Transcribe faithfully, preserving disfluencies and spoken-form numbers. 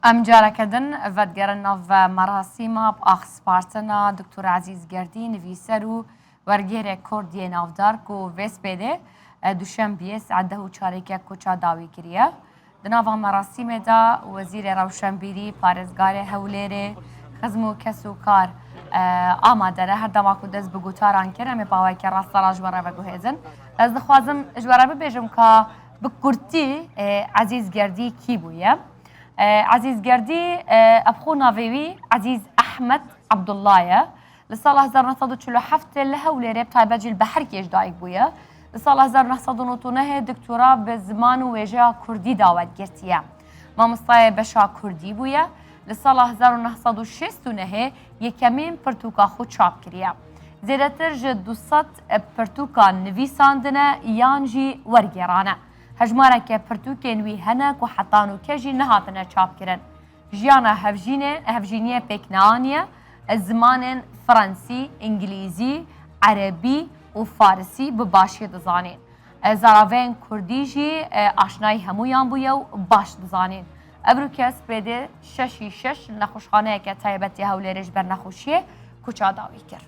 Em careke din vedigerin nav merasîma bi axspartina Doktor Ezîz Gerdî, nivîser û wergêrê Kurd yê navdar ku vê spêdê, e, duşembiyê saet deh û çarêkê koça dawî kiriye. Di nava merasîmê de Wezîrê Rewşenbîrî, Parêzgarê Hewlêrê, xizm û kes û kar, e, amade ne. Her dema ku dest bi gotaran kir, em ê bi awayekî rasterast ji we re veguhêzin. Ez dixwazim ji we re bibêjim ka bi kurtî, e, Ezîz Gerdî kî bûye? E, Ezîz Gerdî, e, ev xwe navê wî Ezîz Ehmed Abdullah ye. Li sala hezar neh sed û çil û heft li Hewlêrê, bi taybet jî li Beherkê ji dayik bûye. Li sala hezar neh sed û nod û nehê doktora bi ziman û wêjeya kurdî dawet girtiye. Mamostayê beşa kurdî bûye. Li sala hezar neh sed û şêst û nehê yekemîn pirtûka xwe çap kiriye. Zêdetir ji du sed pirtûkan nivîsandine yan jî wergêrane. Hejmareke pirtûkên wî hene ku heta nûke jî nehatine çapkirin. Jiyana hevjînê, hevjîniyê pêk neaniye, zimanên Fransî, Îngilîzî, Erebî û Farisî bi başî dizanîn. Zaraveyên Kurdî jî aşnayî hemûyan bûye û baş dizanîn. Ebru kes pêdê şeş û şeş nexweşxaneyeke taybet yê Hewlêrê ji ber nexweşiyê koça dawî kir.